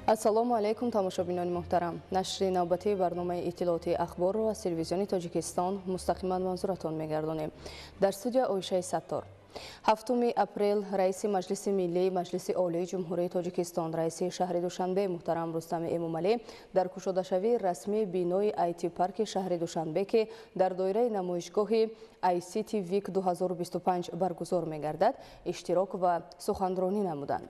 Ассалому алайкум, тамошобинони муҳтарам. Нашри навбатии барномаи иттилоотии ахборро аз телевизиони Тоҷикистон мустақиман манзуратон мегардонем. Дар студия Оишаи Саттор. 7 апрел раиси Маҷлиси Миллии Маҷлиси Олии Ҷумҳурии Тоҷикистон, раиси шаҳри Душанбе муҳтарам Рустами Эмомалӣ дар кушодашавии расмии бинои IT-парки шаҳри Душанбе, ки дар доираи намоишгоҳи ICT Week 2025 баргузор мегардад, иштирок ва суханронӣ намуданд.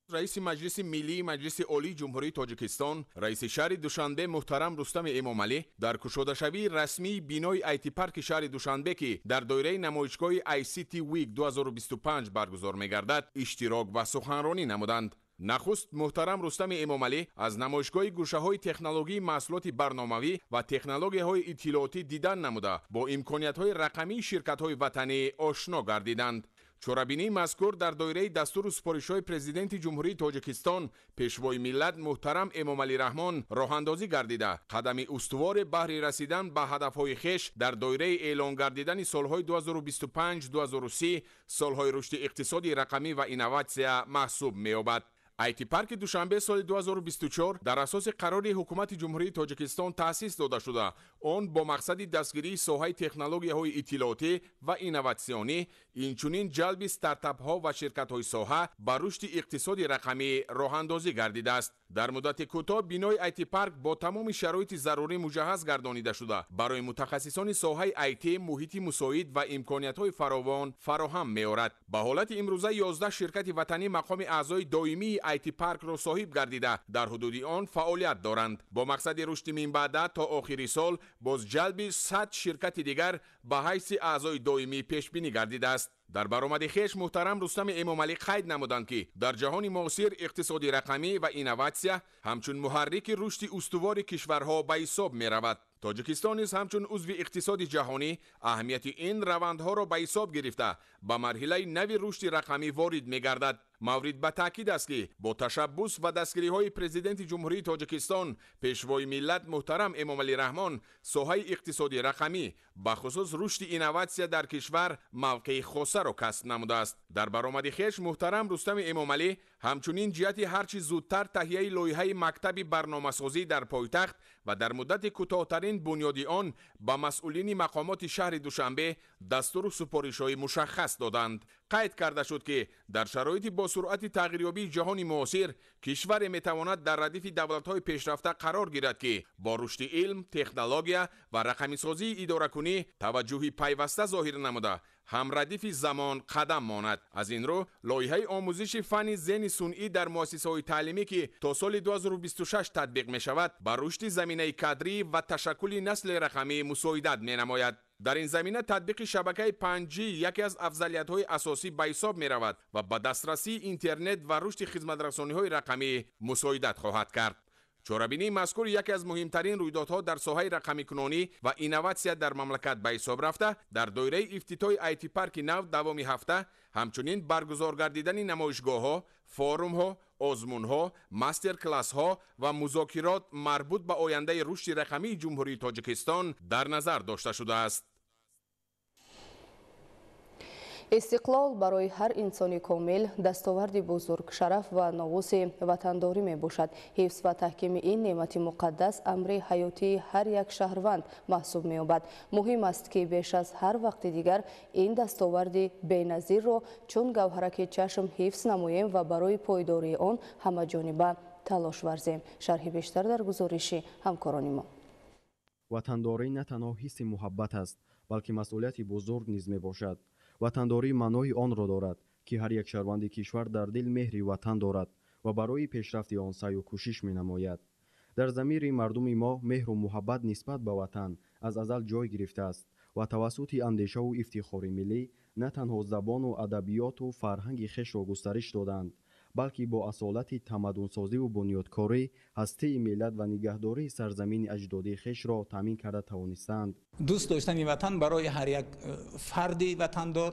Раиси Маҷлиси Миллии Маҷлиси Олии Ҷумҳурии Тоҷикистон, раиси шаҳри Душанбе муҳтарам Рустами Эмомалӣ дар кушодашавии расмии бинои IT-парки шаҳри Душанбе, ки дар доираи намоишгоҳи ICT Week 2025 баргузор мегардад, иштирок ва суханронӣ намуданд. Нахуст муҳтарам Рустами Эмомалӣ аз намоишгоҳи гӯшаҳои технологии маҳсулоти барномавӣ ва технологияҳои иттилоотӣ дидан намуда, бо имкониятҳои рақамии ширкатҳои ватанӣ ошно гардиданд. Чорабинии мазкур дар доираи дастуру супоришҳои Президенти Ҷумҳурии Тоҷикистон, Пешвои миллат муҳтарам Эмомалӣ Раҳмон роҳандозӣ гардида, қадами устуворе баҳри расидан ба ҳадафҳои хеш дар доираи эълон гардидани солҳои 2025-2030 солҳои рушди иқтисоди рақамӣ ва инноватсия маҳсуб меёбад. IT-парки Душанбе соли 2024 дар асоси қарори Ҳукумати Ҷумҳурии Тоҷикистон таъсис дода шуда, он бо мақсади дастгирии соҳаи технологияҳои иттилоотӣ ва инноватсионӣ, инчунин ҷалби стартапҳо ва ширкатҳои соҳа ба рушди иқтисоди рақамӣ роҳандозӣ гардидааст. Дар муддати кӯтоҳ бинои IT-парк бо тамоми шароити зарурӣ муҷаҳҳаз гардонида шуда, барои мутахассисони соҳаи IT муҳити мусоид ва имкониятҳои фаровон фароҳам меорад. Ба ҳолати имрӯза 11 ширкати ватанӣ мақоми аъзои доимии IT-паркро соҳиб гардида, дар ҳудуди он фаъолият доранд. Бо мақсади рушди минбаъда то охири сол боз ҷалби 100 ширкати дигар ба ҳайси аъзои доимӣ пешбинӣ гардидааст. Дар баромади хеш муҳтарам Рустами Эмомалӣ қайд намуданд, ки дар ҷаҳони муосир иқтисоди рақамӣ ва инноватсия ҳамчун муҳаррики рушди устувори кишварҳо ба ҳисоб меравад. Тоҷикистон низ ҳамчун узви иқтисоди ҷаҳонӣ аҳамияти ин равандҳоро ба ҳисоб гирифта, ба марҳилаи нави рушди рақамӣ ворид мегардад. Маврид ба таъкид аст, ки бо ташаббус ва дастгириҳои Президенти Ҷумҳурии Тоҷикистон, Пешвои миллат муҳтарам Эмомалӣ Раҳмон, соҳаи иқтисоди рақамӣ, бахусус рушди инноватсия дар кишвар мавқеи хосаро касб намудааст. Дар баромади хеш муҳтарам Рустами Эмомалӣ ҳамчунин ҷиҳати ҳарчи зудтар таҳияи лоиҳаи мактаби барномасозӣ дар пойтахт ва дар муддати кӯтоҳтарин бунёди он ба масъулини мақомоти шаҳри Душанбе дастуру супоришҳои мушаххас доданд. Қайд карда шуд, ки дар шароити бо суръати тағйирёбии ҷаҳони муосир кишваре метавонад дар радифи давлатҳои пешрафта қарор гирад, ки бо рушди илм, технология ва рақамисозии идоракунӣ таваҷҷӯҳи пайваста зоҳир намуда, ҳамрадифи замон қадам монад. Аз ин рӯ лоиҳаи омӯзиши фанни зеҳни сунъӣ дар муассисаҳои таълимӣ, ки то соли 2026 татбиқ мешавад, ба рушди заминаи кадрӣ ва ташаккули насли рақамӣ мусоидат менамояд. Дар ин замина татбиқи шабакаи 5G яке аз афзалиятҳои асосӣ ба ҳисоб меравад ва ба дастрасии интернет ва рушди хизматрасониҳои рақамӣ мусоидат хоҳад кард. Чорабинии мазкур яке аз муҳимтарин рӯйдодҳо дар соҳаи рақамикунонӣ ва инноватсия дар мамлакат ба ҳисоб рафта, дар доираи ифтитоҳи IT-парки нав давоми ҳафта ҳамчунин баргузор гардидани намоишгоҳҳо, форумҳо, озмунҳо, мастер-классҳо ва музокирот марбут ба ояндаи рушди рақамии Ҷумҳурии Тоҷикистон дар назар дошта шудааст. Истиқлол барои ҳар инсони комил дастоварди бузург, шараф ва новуси ватандорӣ мебошад. Ҳифз ва таҳкими ин неъмати муқаддас амри ҳаётии ҳар як шаҳрванд маҳсуб меёбад. Муҳим аст, ки беш аз ҳар вақти дигар ин дастоварди беназирро чун гавҳараки чашм ҳифз намоем ва барои пойдории он ҳамаҷониба талош варзем. Шарҳи бештар дар гузориши ҳамкорони мо. Ватандорӣ на танҳо ҳисси муҳаббат аст, балки масъулияти бузург низ мебошад. Ватандорӣ маънои онро дорад, ки ҳар як шаҳрванди кишвар дар дил меҳри ватан дорад ва барои пешрафти он саъю кӯшиш менамояд. Дар замири мардуми мо меҳру муҳаббат нисбат ба ватан аз азал ҷой гирифтааст ва тавассути андешаву ифтихори миллӣ на танҳо забону адабиёту фарҳанги хешро густариш доданд, балки бо асолати тамаддунсозиву бунёдкорӣ ҳастии миллат ва нигаҳдории сарзамини аҷдодии хешро таъмин карда тавонистанд. Дӯст доштани ватан барои ҳар як фарди ватандор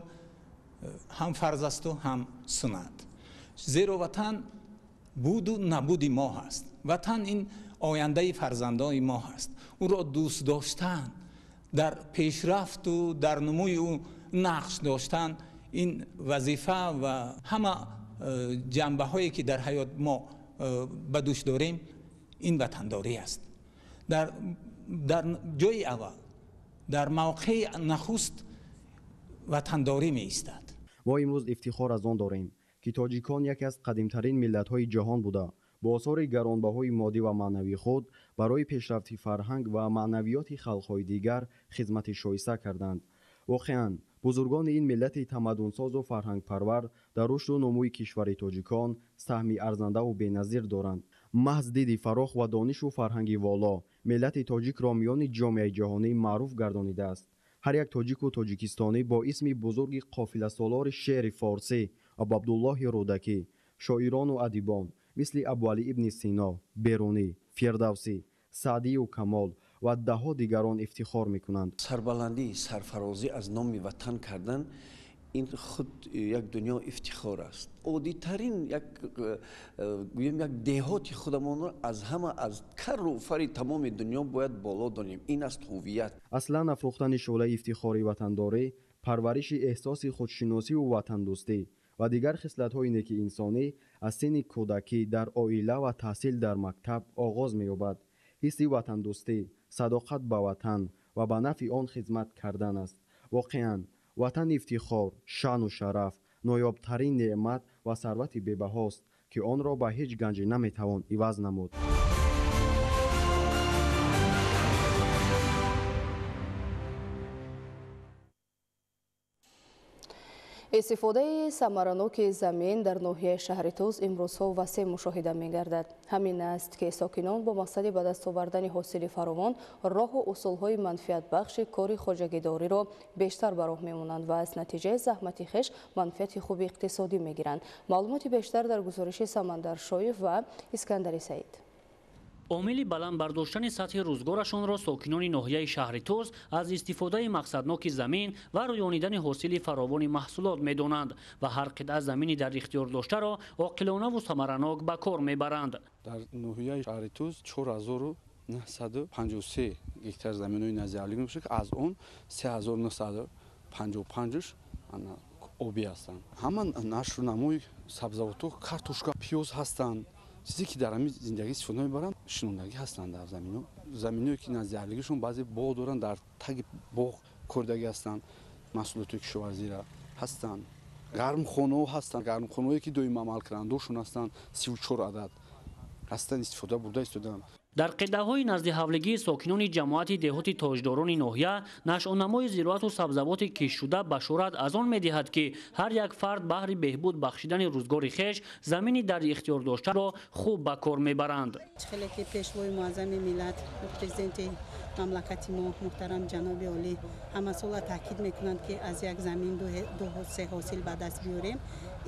ҳам фарз асту ҳам суннат, зеро ватан буду набуди мо ҳаст. Ватан ин ояндаи фарзандони мо ҳаст. Ӯро дӯст доштан, дар пешрафту дар нумӯи ӯ нақш доштан ин вазифа ва ҳама ҷанбаҳое ки дар ҳаёт мо ба дӯш дорем, ин ватандорӣ аст. Дар ҷои аввал, дар мавқеи нахуст ватандорӣ меистад. Мо имрӯз ифтихор аз он дорем, ки тоҷикон яке аз қадимтарин миллатҳои ҷаҳон буда, бо осори гаронбаҳои моддӣ ва маънавии худ барои пешрафти фарҳанг ва маънавиёти халқҳои дигар хизмати шоиста карданд. Воқеан, бузургони ин миллати тамаддунсозу фарҳангпарвар дар рушду нумӯи кишвари тоҷикон саҳми арзандаву беназир доранд. Маҳз диди фарох ва донишу фарҳанги воло миллати тоҷикро миёни ҷомеаи ҷаҳонӣ маъруф гардонидааст. Ҳар як тоҷику тоҷикистонӣ бо исми бузурги қофиласолори шеъри форсӣ Абуабдуллоҳи Рӯдакӣ, шоирону адибон мисли Абуалӣ ибни Сино, Берунӣ, Фирдавсӣ, Саъдию Камол ва даҳҳо дигарон ифтихор мекунанд. Сарбаландӣ, сарфарозӣ аз номи ватан кардан ин худ як дунё ифтихор аст. Оддитарин як гӯем як деҳоти худамонро аз ҳама, аз карру фари тамоми дунё бояд боло донем. Ин аст ҳувият. Аслан афрӯхтани шӯълаи ифтихори ватандорӣ, парвариши эҳсоси худшиносиву ватандӯстӣ ва дигар хислатҳои неки инсонӣ аз синни кӯдакӣ дар оила ва таҳсил дар мактаб оғоз меёбад. Ҳисси ватандӯстӣ садоқат ба ватан ва ба нафъи он хизмат кардан аст. Воқеан, ватан ифтихор, шаъну шараф, ноёбтарин неъмат ва сарвати бебаҳост, ки онро ба ҳеҷ ганҷе наметавон иваз намуд. Истифодаи самараноки замин дар ноҳияи шаҳри Тӯз имрӯзҳо васеъ мушоҳида мегардад. Ҳамин аст, ки сокинон бо мақсади ба даст овардани ҳосили фаровон роҳу усулҳои манфиатбахши кори хоҷагидориро бештар ба роҳ мемонанд ва аз натиҷаи заҳмати хеш манфиати хуби иқтисодӣ мегиранд. Маълумоти бештар дар гузориши Самандар Шоев ва Искандари Саид. Омили баланд бардоштани сатҳи рӯзгорашонро сокинони ноҳияи шаҳри Тӯз аз истифодаи мақсадноки замин ва рӯёнидани ҳосили фаровони маҳсулот медонанд ва ҳар қитъа замини дар ихтиёр доштаро оқилонаву самаранок ба кор мебаранд. Дар ноҳияи шаҳри Тӯз 4953 гектар заминҳои назиҳавлӣ мебошад, ки аз он 3955 обӣ ҳастанд. Ҳама нашру намои сабзавотҳо, картошка, пиёз ҳастанд. Чизе ки дар ҳамин зиндагӣ истифода мебаранд, шинондагӣ ҳастанд дар заминҳо. Заминҳое ки наздиҳавлигишон баъзе боғ доранд, дар таги боғ кордагӣ ҳастанд, маҳсулоти кишоварзиро ҳастанд. Гармхонаҳо ҳастанд, гармхонаҳое ки доим амалкунандашон ҳастанд, 34 адад ҳастанд, истифода бурда истодаанд. Дар қитъаҳои наздиҳавлигии сокинони ҷамоати деҳоти тоҷдорони ноҳия нашъунамои зироату сабзавоти киштшуда башорат аз он медиҳад, ки ҳар як фард баҳри беҳбуд бахшидани рӯзгори хеш замини дар ихтиёр доштаро хуб ба кор мебаранд. Хеле ки пешвои муаззами миллат, президенти мамлакати мо муҳтарам ҷаноби олӣ ҳамасола таъкид мекунанд, ки аз як замин ду се ҳосил ба даст биёрем.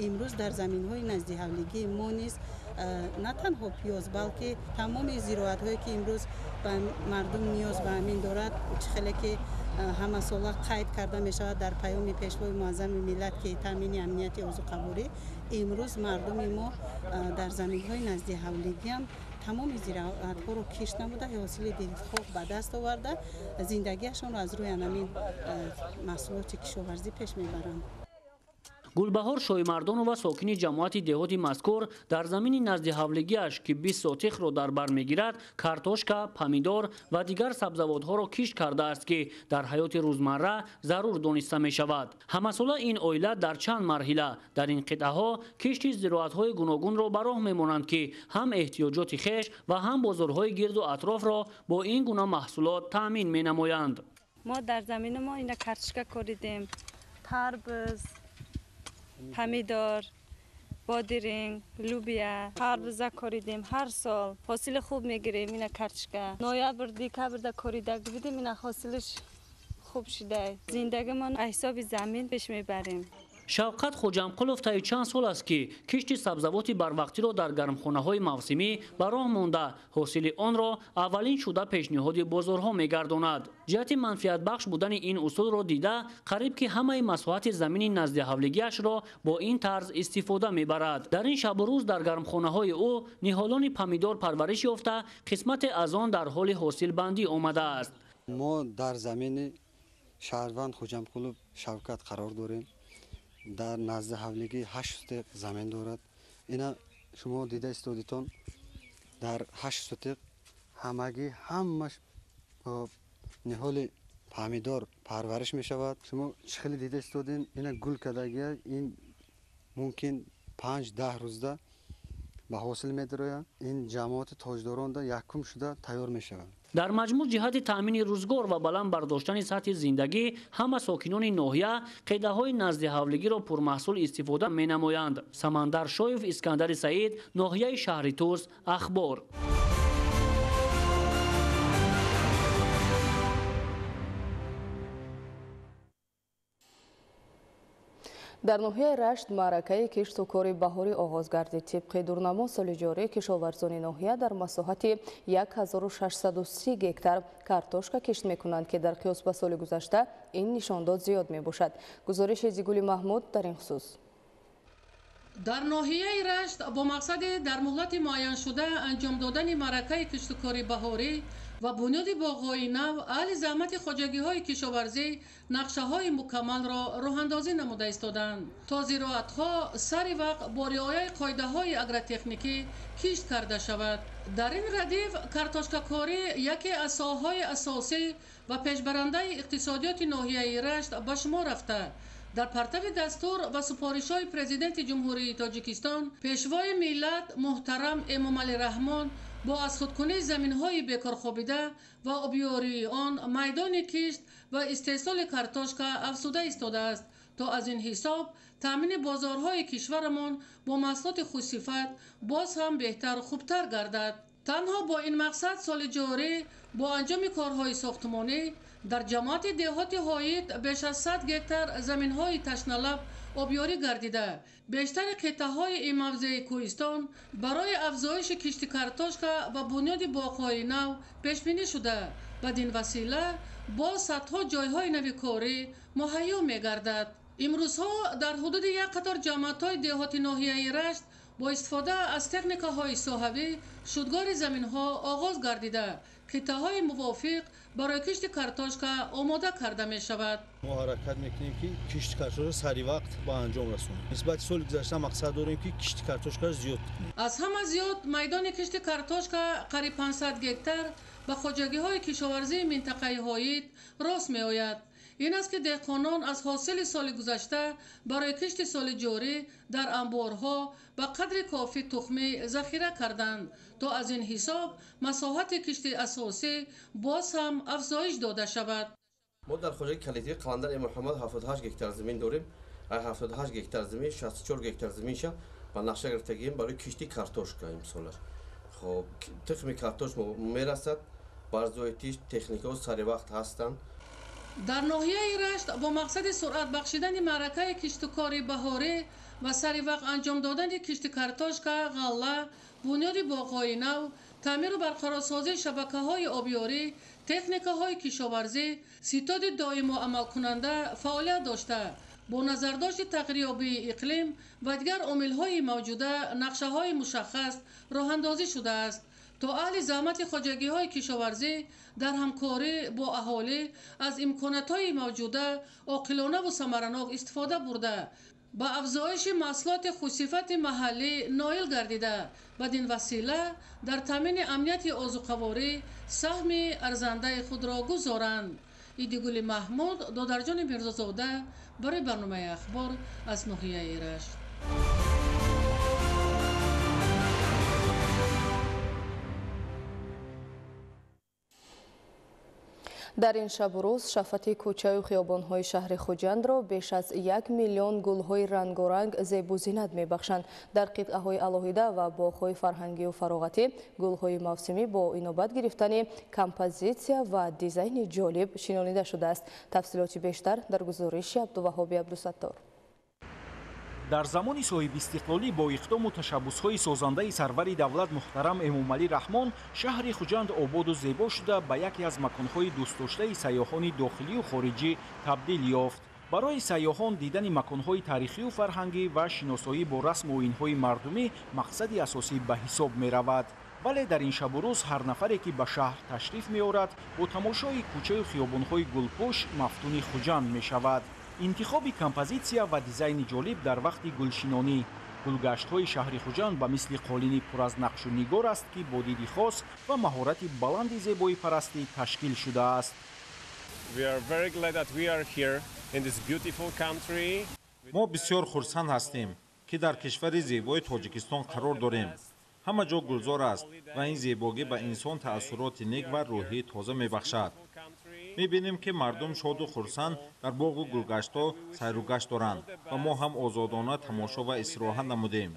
Имрӯз дар заминҳои наздиҳавлигии мо низ на танҳо пиёз, балки тамоми зироатҳое ки имрӯз ба мардум ниёз ба ҳамин дорад, чӣ хеле ки ҳамасола қайд карда мешавад дар паёми пешвои муаззами миллат, ки таъмини амнияти озуқаворӣ, имрӯз мардуми мо дар заминҳои наздиҳавлигиам тамоми зироатҳоро кишт намуда, ҳосили дилхоҳ ба даст оварда, зиндагиашонро аз рӯи ҳамин маҳсулоти кишоварзӣ пеш мебаранд. Гулбаҳор Шоимардонова, сокини ҷамоати деҳоти мазкур, дар замини наздиҳавлигиаш, ки 20 сотихро дар бар мегирад, картошка, помидор ва дигар сабзавотҳоро кишт кардааст, ки дар ҳаёти рӯзмарра зарур дониста мешавад. Ҳамасола ин оила дар чанд марҳила дар ин қитъаҳо кишти зироатҳои гуногунро ба роҳ мемонанд, ки ҳам эҳтиёҷоти хеш ва ҳам бозорҳои гирду атрофро бо ин гуна маҳсулот таъмин менамоянд. Мо дар замини мо ина картошка коридем, тарбуз, помидор, бодиринг, лубия, харбуза коридем. Ҳар сол ҳосили хуб мегирем. Ина картошка ноябр, декабрда корида будем, ина ҳосилиш хуб шуда. Зиндагимон аз ҳисоби замин пеш мебарем. Шавқат Хоҷамқулов таи чанд сол аст, ки кишти сабзавоти барвақтиро дар гармхонаҳои мавсимӣ ба роҳ монда, ҳосили онро аввалин шуда пешниҳоди бозорҳо мегардонад. Ҷиҳати манфиатбахш будани ин усулро дида, қариб ки ҳамаи масоҳати замини наздиҳавлигиашро бо ин тарз истифода мебарад. Дар ин шабу рӯз дар гармхонаҳои ӯ ниҳолони помидор парвариш ёфта, қисмате аз он дар ҳоли ҳосилбандӣ омадааст. Мо дар замини шаҳрванд Хоҷамқулов Шавкат қарор дорем. Дар назди ҳавлигӣ 8 сотих замин дорад. Ина Шумо дида истодитон дар 8 сотиқ ҳамагӣ ҳамаш ниҳоли помидор парвариш мешавад. Шумо чӣ хеле дида истодин, ина гул кардагия, ин мумкин 5-10 рӯзда ба ҳосил медарояд. Ин ҷамоати тоҷдоронда якум шуда тайёр мешавад. Дар маҷмӯъ ҷиҳати таъмини рӯзгор ва баланд бардоштани сатҳи зиндагӣ ҳама сокинони ноҳия қеъдаҳои назди ҳавлигиро пурмаҳсул истифода менамоянд. Самандар Шоев, Искандари Саид, ноҳияи шаҳри Тӯс, Ахбор. Дар ноҳияи Рашт маъракаи кишту кори баҳорӣ оғоз гардид. Тибқи дурнамо соли ҷорӣ кишоварзони ноҳия дар масоҳати 1630 гектар картошка кишт мекунанд, ки дар қиёс ба соли гузашта ин нишондод зиёд мебошад. Гузориши Зигули Маҳмуд дар ин хусус. Дар ноҳияи Рашт бо мақсади дар муҳлати муайяншуда анҷом додани маъракаи киштукори баҳорӣ ва бунёди боғҳои нав аҳли заҳмати хоҷагиҳои кишоварзӣ нақшаҳои мукаммалро роҳандозӣ намуда истоданд, то зироатҳо сари вақт бо риояи қоидаҳои агротехникӣ кишт карда шавад. Дар ин радиф картошкакорӣ яке аз соҳаҳои асосӣ ва пешбарандаи иқтисодиёти ноҳияи Рашт ба шумор рафта, дар партави дастур ва супоришҳои Президенти Ҷумҳурии Тоҷикистон, Пешвои миллат муҳтарам Эмомалӣ Раҳмон бо аз худкунии заминҳои бекорхобида ва обиёрии он майдони кишт ва истеҳсоли картошка афзуда истодааст, то аз ин ҳисоб таъмини бозорҳои кишварамон бо маҳсулоти хушсифат боз ҳам беҳтару хубтар гардад. Танҳо бо ин мақсад соли ҷорӣ бо анҷоми корҳои сохтмонӣ дар ҷамоати деҳоти Ҳоид беш аз 100 гектар заминҳои ташналаб обёрӣ гардида, бештари қитъаҳои ин мавзеи кӯҳистон барои афзоиши кишти картошка ва бунёди боғҳои нав пешбинӣ шуда, бадин васила боз садҳо ҷойҳои нави корӣ муҳайё мегардад. Имрӯзҳо дар ҳудуди як қатор ҷамоатҳои деҳоти ноҳияи Рашт бо истифода аз техникаҳои соҳавӣ шудгори заминҳо оғоз гардида, қитъаҳои мувофиқ барои кишти картошка омода карда мешавад. Мо ҳаракат мекунем, ки кишти картошка сари вақт ба анҷом расонем. Нисбати соли гузашта мақсад дорем, ки кишти картошкаро зиёд кунем. Аз ҳама зиёд майдони кишти картошка қариб 500 гектар ба хоҷагиҳои кишоварзии минтақаи Ҳоид рост меояд. Ин аст, ки деҳқонон аз ҳосили соли гузашта барои кишти соли ҷорӣ дар анборҳо ба қадри кофӣ тухмӣ захира карданд, то аз ин ҳисоб масоҳати кишти асосӣ боз ҳам афзоиш дода шавад. Мо дар хоҷагии коллективи Қаландар Муҳаммад 78 гектар замин дорем. 78 гектар замин, 64 гектар заминша ба нақша гирифтагием барои кишти картошка имсолаш. Хоб, тухми картош мерасад, барзоитиш техникаҳо сари вақт ҳастанд. Дар ноҳияи Рашт бо мақсади суръат бахшидани маъракаи киштукори баҳорӣ ва сари вақт анҷом додани кишти картошка, ғалла, бунёди боғҳои нав, таъмиру барқарорсозии шабакаҳои обёрӣ, техникаҳои кишоварзӣ, ситоди доимо амалкунанда фаъолият дошта, бо назардошти тағйирёбии иқлим ва дигар омилҳои мавҷуда нақшаҳои мушаххас роҳандозӣ шудааст, то аҳли заҳмати хоҷагиҳои кишоварзӣ дар ҳамкорӣ бо аҳолӣ аз имкониятҳои мавҷуда оқилонаву самаранок истифода бурда, ба афзоиши маҳсулоти хушсифати маҳаллӣ ноил гардида, бадин васила дар таъмини амнияти озуқаворӣ саҳми арзандаи худро гузоранд. Идигули Маҳмуд, Додарҷони Мирзозода барои барномаи Ахбор аз ноҳияи Рашт. Дар ин шабу рӯз шафати кӯчаю хиёбонҳои шаҳри Хуҷандро беш аз 1 миллион гулҳои рангоранг зебу зинат мебахшанд. Дар қитъаҳои алоҳида ва боғҳои фарҳангию фароғатӣ гулҳои мавсимӣ бо инобат гирифтани композитсия ва дизайни ҷолиб шинонида шудааст. Тафсилоти бештар дар гузориши Абдуваҳоби Абдусаттор. Дар замони соҳибистиқлолӣ бо иқдому ташаббусҳои созандаи сарвари давлат муҳтарам Эмомалӣ Раҳмон шаҳри Хуҷанд ободу зебо шуда, ба яке аз маконҳои дӯстдоштаи сайёҳони дохилию хориҷӣ табдил ёфт. Барои сайёҳон дидани маконҳои таърихию фарҳангӣ ва шиносоӣ бо расму оинҳои мардумӣ мақсади асосӣ ба ҳисоб меравад. Вале дар ин шабу рӯз ҳар нафаре, ки ба шаҳр ташриф меорад, бо тамошои кӯчаю хиёбонҳои гулпӯш мафтуни Хуҷанд мешавад. Интихоби композитсия ва дизайни ҷолиб дар вақти гулшинонӣ, Гулгаштҳои шаҳри Хуҷанд ба мисли қолини пур аз нақшу нигор аст, ки бо диди хос ва маҳорати баланди зебоипарастӣ ташкил шудааст. Мо бисёр хурсанд ҳастем, ки дар кишвари зебои Тоҷикистон қарор дорем. Ҳама ҷо гулзор аст ва ин зебогӣ ба инсон таассуроти нек ва рӯҳии тоза мебахшад. Мебинем, ки мардум шоду хурсанд дар боғу гулгаштҳо сайругашт доранд ва мо ҳам озодона тамошо ва истироҳат намудем.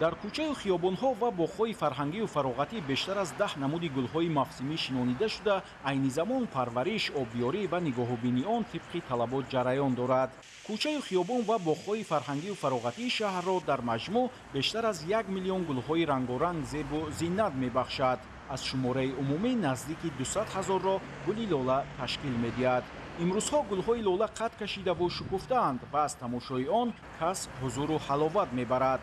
Дар кӯчаю хиёбонҳо ва боғҳои фарҳангию фароғатӣ бештар аз 10 намуди гулҳои мавсимӣ шинонида шуда, айни замон парвариш, обёрӣ ва нигоҳубини он тибқи талабот ҷараён дорад. Кӯчаю хиёбон ва боғҳои фарҳангию фароғатии шаҳрро дар маҷмӯъ бештар аз 1 миллион гулҳои рангоранг зебу зинат мебахшад. Аз шумораи умумӣ наздики 200 ҳазорро гули лола ташкил медиҳад. Имрӯзҳо гулҳои лола қад кашидаву шукуфтаанд ва аз тамошои он кас ҳузуру ҳаловат мебарад.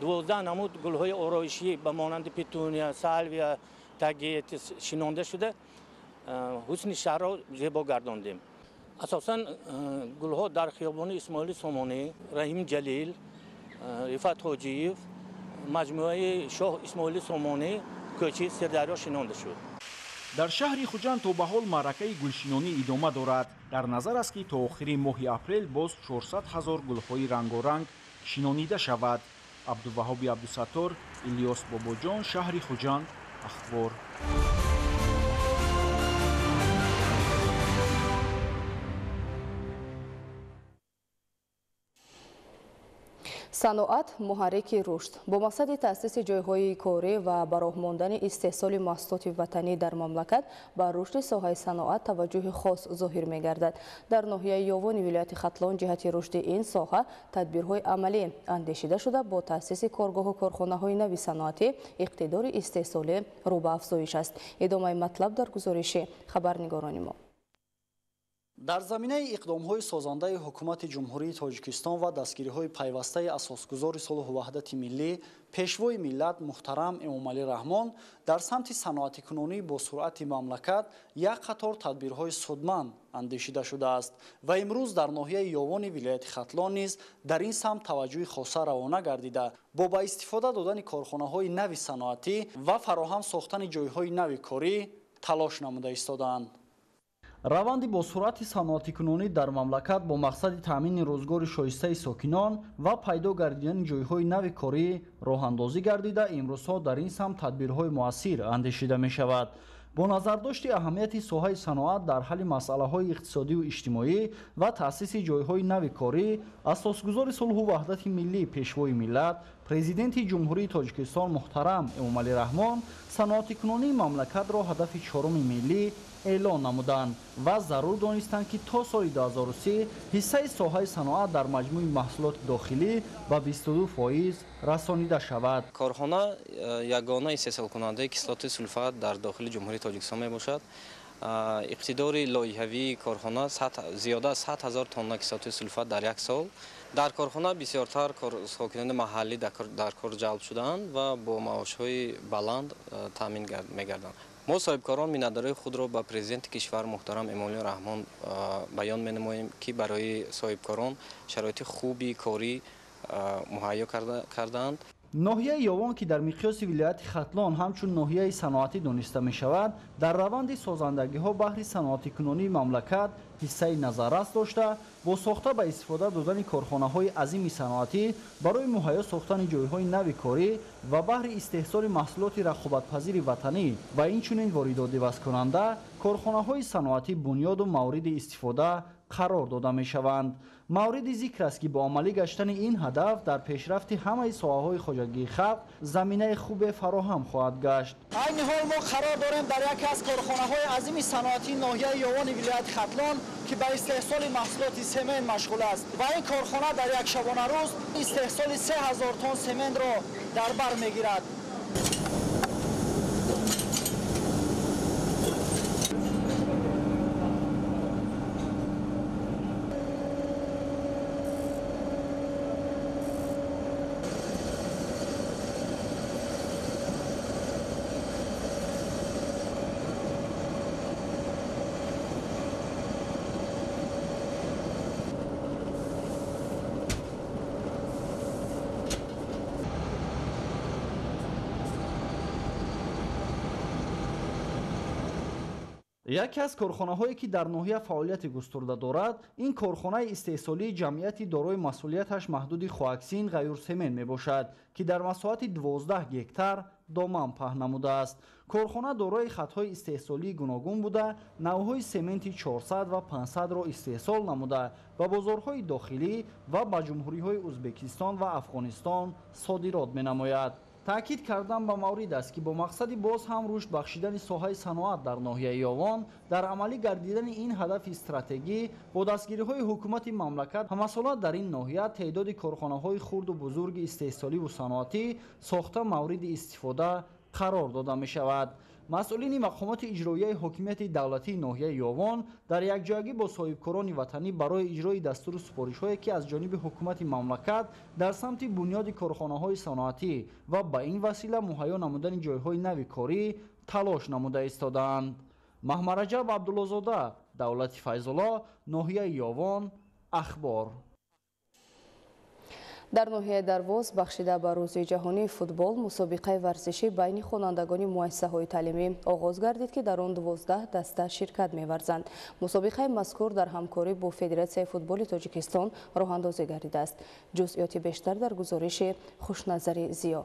12 намуд гулҳои ороишӣ ба монанди петуния, салвия, тагетис шинонда шуда, ҳусни шаҳрро зебо гардондем. Асосан гулҳо дар хиёбони Исмоили Сомонӣ, Раҳим Ҷалил, Рифат Ҳоҷиев, маҷмӯаи Шоҳ Исмоили Сомонӣ, кӯчаи Сирдарё шинонда шуд. Дар шаҳри Хуҷанд то ба ҳол маъракаи гулшинонӣ идома дорад. Дар назар аст, ки то охири моҳи апрел боз 400 ҳазор гулҳои рангоранг шинонида шавад. Абдуваҳоби Абдусаттор, Илёс Бобоҷон, шаҳри Хуҷанд, Ахбор. Саноат муҳаррики рушд. Бо мақсади таъсиси ҷойҳои корӣ ва ба роҳ мондани истеҳсоли маҳсулоти ватанӣ дар мамлакат ба рушди соҳаи саноат таваҷҷӯҳи хос зоҳир мегардад. Дар ноҳияи Ёвони вилояти Хатлон ҷиҳати рушди ин соҳа тадбирҳои амалӣ андешида шуда, бо таъсиси коргоҳу корхонаҳои нави саноатӣ иқтидори истеҳсолӣ рӯ ба афзоиш аст. Идомаи матлаб дар гузориши хабарнигорони мо. Дар заминаи иқдомҳои созандаи ҳукумати Ҷумҳурии Тоҷикистон ва дастгириҳои пайвастаи асосгузори сулҳу ваҳдати миллӣ, пешвои миллат муҳтарам Эмомалӣ Раҳмон дар самти саноатикунонӣ бо суръати мамлакат як қатор тадбирҳои судманд андешида шудааст ва имрӯз дар ноҳияи Ёвони вилояти Хатлон низ дар ин самт таваҷҷӯҳи хоса равона гардида, бо ба истифода додани корхонаҳои нави саноатӣ ва фароҳам сохтани ҷойҳои нави корӣ талош намуда истодаанд. Раванди бо суръати саноатикунонӣ дар мамлакат бо мақсади таъмини рӯзгори шоистаи сокинон ва пайдо гардидани ҷойҳои нави корӣ роҳандозӣ гардида, имрӯзҳо дар ин самт тадбирҳои муассир андешида мешавад. Бо назардошти аҳамияти соҳаи саноат дар ҳалли масъалаҳои иқтисодию иҷтимоӣ ва таъсиси ҷойҳои нави корӣ, асосгузори сулҳу ваҳдати миллӣ, пешвои миллат, президенти Ҷумҳурии Тоҷикистон муҳтарам Эмомалӣ Раҳмон саноатикунонии мамлакатро ҳадафи чоруми миллӣ эълон намуданд ва зарур донистанд, ки то соли 2030 ҳиссаи соҳаи саноат дар маҷмӯи маҳсулоти дохилӣ ба 22% расонида шавад. Корхона ягона истеҳсолкунандаи кислотаи сулфат дар дохили Ҷумҳурии Тоҷикистон мебошад. Иқтидори лоиҳавии корхона зиёда аз 100 ҳазор тонна кислотаи сулфат дар як сол. Дар корхона бисёртар сокинони маҳаллӣ дар кор ҷалб шудаанд ва бо маошҳои баланд таъмин мегарданд. Мо соҳибкорон миннатдории худро ба президенти кишвар муҳтарам Эмомалӣ Раҳмон баён менамоем, ки барои соҳибкорон шароити хуби корӣ муҳайё кардаанд. Ноҳияи Ёвон, ки дар миқёси вилояти Хатлон ҳамчун ноҳияи саноатӣ дониста мешавад, дар раванди созандагиҳо баҳри саноатикунонии мамлакат ҳиссаи назаррас дошта, бо сохта ба истифода додани корхонаҳои азими саноатӣ барои муҳайё сохтани ҷойҳои нави корӣ ва баҳри истеҳсоли маҳсулоти рақобатпазири ватанӣ ва инчунин воридотивазкунанда корхонаҳои саноатӣ бунёду мавриди истифода қарор дода мешаванд. Мавриди зикр аст, ки бо амалӣ гаштани ин ҳадаф дар пешрафти ҳамаи соҳаҳои хоҷагии халқ заминаи хубе фароҳам хоҳад гашт. Айни ҳол мо қарор дорем дар яке аз корхонаҳои азими саноатии ноҳияи Ёвони вилояти Хатлон, ки ба истеҳсоли маҳсулоти семент машғул аст ва ин корхона дар як шабонарӯз истеҳсоли 3000 тонн сементро дар бар мегирад. Яке аз корхонаҳое ки дар ноҳия фаъолияти густурда дорад, ин корхонаи истеҳсолии ҷамъияти дорои масъулияташ маҳдуди Хоаксин Ғаюрсемент мебошад, ки дар масоҳати 12 гектар доман паҳн намудааст. Корхона дорои хатҳои истеҳсолии гуногун буда, навъҳои сементи 400 ва 500-ро истеҳсол намуда, ба бозорҳои дохилӣ ва ба ҷумҳуриҳои Узбекистон ва Афғонистон содирот менамояд. Таъкид кардан ба маврид аст, ки бо мақсади боз ҳам рушд бахшидани соҳаи саноат дар ноҳияи Ёвон, дар амалӣ гардидани ин ҳадафи стратегӣ бо дастгириҳои ҳукумати мамлакат ҳамасола дар ин ноҳия теъдоди корхонаҳои хурду бузурги истеҳсоливу саноатӣ сохта мавриди истифода қарор дода мешавад. Масъулини мақомоти иҷроияи ҳокимияти давлатии ноҳияи Ёвон дар якҷоягӣ бо соҳибкорони ватанӣ барои иҷрои дастуру супоришҳое, ки аз ҷониби ҳукумати мамлакат дар самти бунёди корхонаҳои саноатӣ ва ба ин васила муҳайё намудани ҷойҳои нави корӣ талош намуда истодаанд. Маҳмараҷаб Абдуллозода, Давлати Файзулло, ноҳияи Ёвон, Ахбор. Дар ноҳияи Дарвоз бахшида ба рӯзи ҷаҳонии футбол мусобиқаи варзишӣ байни хонандагони муассисаҳои таълимӣ оғоз гардид, ки дар он 12 даста ширкат меварзанд. Мусобиқаи мазкур дар ҳамкорӣ бо Федератсияи футболи Тоҷикистон роҳандозӣ гардидааст. Ҷузъиёти бештар дар гузориши Хушназари Зиё.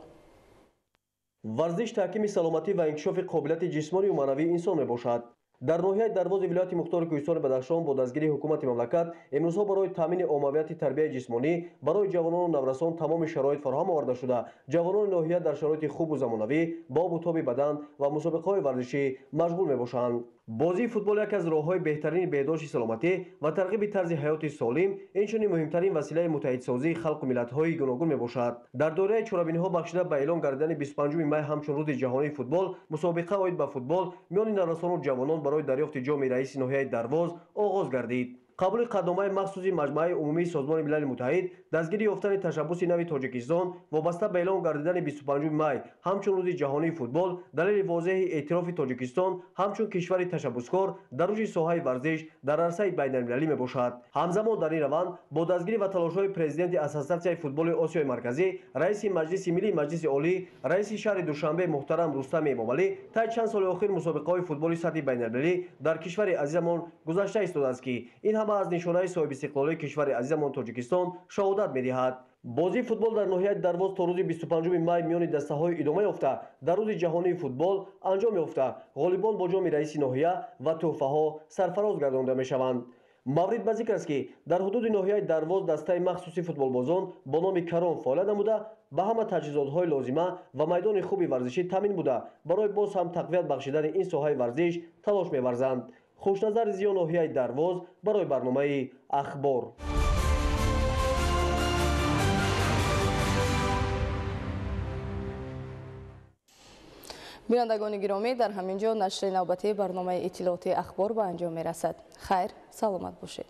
Варзиш таҳкими саломатӣ ва инкишофи қобилияти ҷисмонию маънавии инсон мебошад. Дар ноҳияи Дарвози вилояти мухтори Кӯҳистони Бадахшон бо дастгирии ҳукумати мамлакат имрӯзҳо барои таъмини оммавияти тарбияи ҷисмонӣ барои ҷавонону наврасон тамоми шароит фароҳам оварда шуда, ҷавонони ноҳия дар шароити хубу замонавӣ бо обу тоби бадан ва мусобиқаҳои варзишӣ машғул мебошанд. Бозии футбол яке аз роҳҳои беҳтарини беҳдошти саломатӣ ва тарғиби тарзи ҳаёти солим, инчунин муҳимтарин василаи муттаҳидсозии халқу миллатҳои гуногун мебошад. Дар доираи чорабиниҳо бахшида ба эълон гардидани 25 май ҳамчун рӯзи ҷаҳонии футбол, мусобиқа оид ба футбол миёни наврасону ҷавонон барои дарёфти ҷоми раиси ноҳияи Дарвоз оғоз гардид. Қабули қатъномаи махсуси Маҷмааи умумии Созмони Милали Муттаҳид, дастгирӣ ёфтани ташаббуси нави Тоҷикистон вобаста ба эълон гардидани 25 май ҳамчун рӯзи ҷаҳонии футбол далели возеҳи эътирофи Тоҷикистон ҳамчун кишвари ташаббускор дар рушди соҳаи варзиш дар арсаи байналмилалӣ мебошад. Ҳамзамон дар ин раванд бо дастгирӣ ва талошҳои президенти Ассотсиатсияи футболи Осиёи Марказӣ, раиси Маҷлиси Миллии Маҷлиси Олӣ, раиси шаҳри Душанбе муҳтарам Рустами Эмомалӣ таи чанд соли охир мусобиқаҳои футболи сатҳи байналмилалӣ дар кишвари азизамон гузашта истодааст, ки ин ҳама аз нишонаи соҳибистиқлолии кишвари азизамон Тоҷикистон шаҳодат медиҳад. Бозии футбол дар ноҳияи Дарвоз то рӯзи 25 май миёни дастаҳои идома ёфта, дар рӯзи ҷаҳонии футбол анҷом ёфта, ғолибон бо ҷоми раиси ноҳия ва тӯҳфаҳо сарфароз гардонда мешаванд. Маврид ба зикр аст, ки дар ҳудуди ноҳияи Дарвоз дастаи махсуси футболбозон бо номи Карон фаъолият намуда, ба ҳама таҷҳизотҳои лозима ва майдони хуби варзишӣ таъмин буда, барои боз ҳам тақвият бахшидани ин соҳаи варзиш талош меварзанд. Хушназар Зиё, ноҳияи Дарвоз, барои барномаи Ахбор. Бинандагони гиромӣ, дар ҳамин ҷо нашри навбатии барномаи иттилоотии Ахбор ба анҷом мерасад. Хайр, саломат бошед.